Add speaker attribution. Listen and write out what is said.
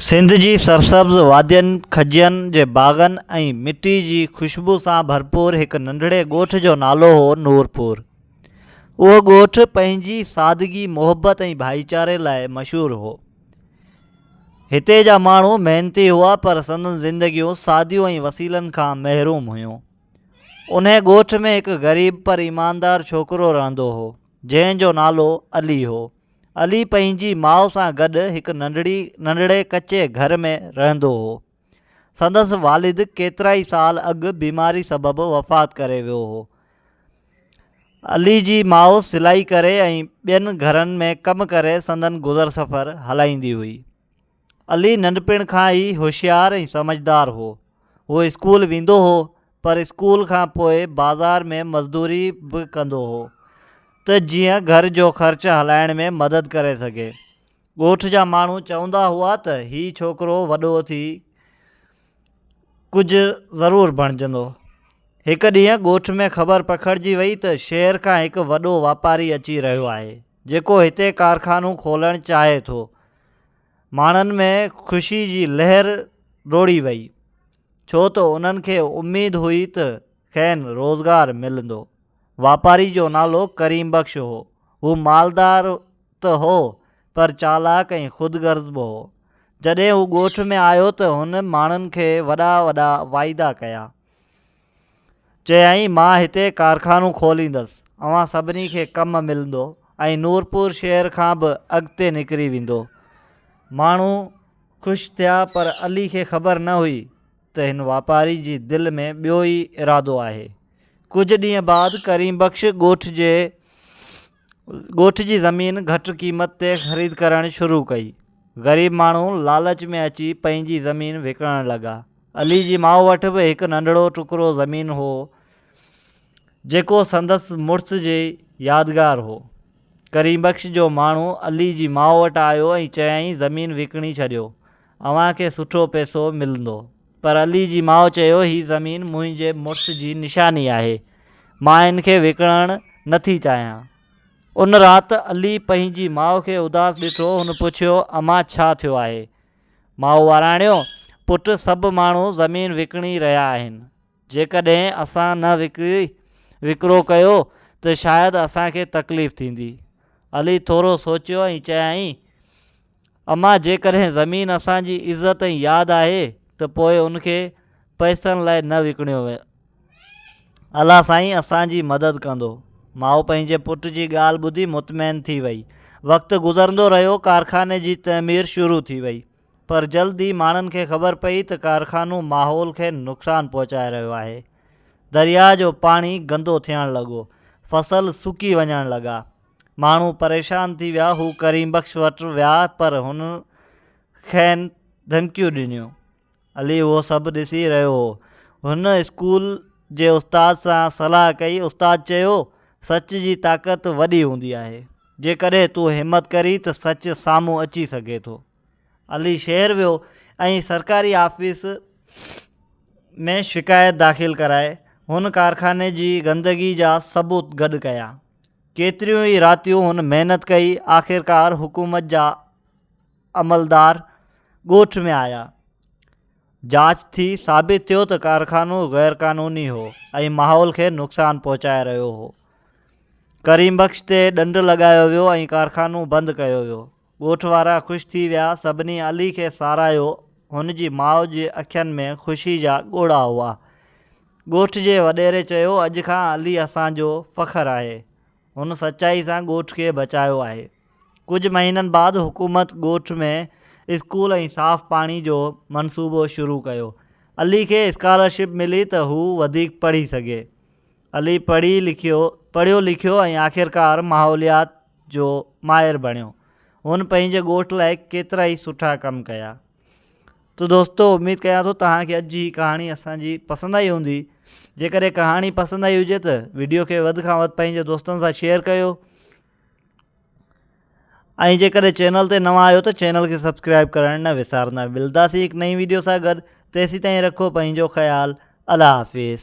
Speaker 1: سنڌ جي سرسبز وادين، کجين جي باغن ۽ مٽي جي خوشبو سان ڀرپور هڪ ننڍڙي ڳوٺ جو نالو هو نورپور. اهو ڳوٺ پنهنجي سادگي، محبت ۽ ڀائيچاري لاء مشهور هو. هتي جا ماڻهو محنتي هئا پر سندن زندگيون ساديون ۽ وسيلن کان محروم هيون. انهي ڳوٺ ۾ هڪ غريب پر ايماندار ڇوڪرو رهندو هو، جنهن جو نالو علي هو. علي پنهنجي ماء سان گڏ هڪ ننڍڙي ننڍڙي ڪچي گهر ۾ رهندو هو. سندس والد ڪيترائي سال اڳ بيماري سبب وفات ڪري ويو هو. علي جي ماء سلائي ڪري ۽ ٻين گهرن ۾ ڪم ڪري سندن گذر سفر هلائيندي هئي. علي ننڍپڻ کان ئي هوشيار ۽ سمجهدار هو. هو اسڪول ويندو هو پر اسڪول کان پوء بازار ۾ مزدوري به ڪندو هو ته جيئن گهر جو خرچ هلائڻ ۾ مدد ڪري سگهي. ڳوٺ جا ماڻهو چوندا هئا ته هي ڇوڪرو وڏو ٿي ڪجهه ضرور بڻجندو. هڪ ڏينهن ڳوٺ ۾ خبر پکڙجي وئي ته شهر کان هڪ وڏو واپاري اچي رهيو آهي جيڪو هتي ڪارخانو کولڻ چاهي ٿو. ماڻهن ۾ خوشي جي لهر ڊوڙي وئي، ڇو ته انهن کي اميد هئي ته کين روزگار ملندو. واپاري جو نالو ڪريم بخش هو. هو مالدار ته هو، پر چالاڪ ۽ خود غرض به هو. جڏهن هو ڳوٺ ۾ آيو ته هن ماڻهن کي وڏا وڏا واعدا ڪيا. چيائين، مان هتي ڪارخانو کوليندس، اوهان سڀني کي ڪم ملندو ۽ نورپور شهر کان به اڳتي نڪري ويندو. ماڻهو خوش ٿيا پر علي کي خبر نه هئي ته هن واپاري جي دل ۾ ٻيو ئي ارادو آهي. ڪجهه ڏينهن بعد ڪريم بخش ڳوٺ جي ڳوٺ جي زمين گهٽ قيمت تي خريد ڪرڻ شروع ڪئي. غريب ماڻهو لالچ ۾ اچي پنهنجي زمين وڪڻڻ لڳا. علي جي ماء وٽ به هڪ ننڍڙو ٽڪرو زمين هو، جيڪو سندس مڙس جي يادگار هو. ڪريم بخش جو ماڻهو علي جي ماء وٽ آيو ۽ چيائين زمين وڪڻي ڇڏيو، اوهان کي سٺو پئسو ملندو. پر علي جي ماء چيو هي زمين منهنجي مڙس جي نشاني آهي، مان ان کي وڪڻڻ نٿي چاهيان. ان رات علي پنهنجي ماء کي اداس ڏٺو، هن پڇيو امان ڇا ٿيو آهي؟ ماء وراڻيو، پٽ سڀ ماڻهو زمين وڪڻي رهيا آهن. جيڪڏهن اسان نه وڪرو ڪيو ته شايد اسان کي تڪليف ٿيندي. علي ٿورو سوچيو ۽ چيائين، امان جيڪڏهن زمين اسان جي عزت ۽ ياد آهي ته پوء ان کي پئسن لاء نه وڪڻيو. الله سائين اسان جي مدد ڪندو. ماء پنهنجي پٽ جي ڳالهه ٻڌي مطمئن ٿي وئي. وقت گذرندو رهيو، ڪارخاني جي تعمير شروع ٿي وئي. پر جلد ئي ماڻهن کي خبر پئي ته ڪارخانو ماحول کي نقصان پهچائي رهيو آهي. درياهه جو پاڻي گندو ٿيڻ لڳو، فصل سڪي وڃڻ لڳا. ماڻهو پريشان ٿي ويا، هو ڪريم بخش وٽ ويا پر هن کين ڌمڪيون ڏنيون. علي اهو سڀ ڏسي رهيو هو. هن اسڪول جي استاد سان صلاح ڪئي. استاد چيو، سچ جي طاقت وڏي هوندي آهي. جيڪڏهن تون همت ڪرين ته سچ سامهون اچي سگهي ٿو. علي شهر ويو ۽ سرڪاري آفيس ۾ شڪايت داخل ڪرائي. هن ڪارخاني جي گندگي جا ثبوت گڏ ڪيا. ڪيتريون ئي راتيون هن محنت ڪئي. آخرڪار حڪومت جا عملدار ڳوٺ ۾ آيا. جاچ ٿي، ثابت ٿيو ته ڪارخانو غيرقانوني هو ۽ ماحول کي نقصان پهچائي رهيو هو. ڪريم بخش تي ڏنڊ لڳايو ويو ۽ ڪارخانو بند ڪيو ويو. ڳوٺ وارا خوش ٿي ويا، سڀني علي کي ساراهيو. هن جي ماء جي اکين ۾ خوشي جا ڳوڙها هئا. ڳوٺ جي وڏيري چيو، اڄ کان علي اسان جو فخر آهي. هن سچائي سان ڳوٺ کي بچايو آهي. ڪجهه مهينن بعد حڪومت ڳوٺ ۾ اسڪول ۽ صاف پاڻي جو منصوبو شروع ڪيو. علي کي اسڪالرشپ ملي ته هو وڌيڪ پڙهي سگهي. علي پڙهي لکيو پڙهيو لکيو ۽ آخرڪار ماحوليات جو ماهر بڻيو. هن پنهنجي ڳوٺ لاء ڪيترائي سٺا ڪم ڪيا. ته دوستو اميد ڪيان ٿو توهان کي اڄ جي هي ڪهاڻي اسان جي پسند آئي هوندي جيڪڏهن ڪهاڻي پسند آئي هجي ته ويڊيو کي وڌ کان وڌ پنهنجي دوستن سان شيئر ڪيو ۽ جيڪڏهن چينل تي نوان آهيو ته چينل کي سبسڪرائب ڪرڻ نه وسارندا ملداسين هڪ نئين ويڊيو سان گڏ تيسين تائين رکو پنهنجو خيال الله حافظ.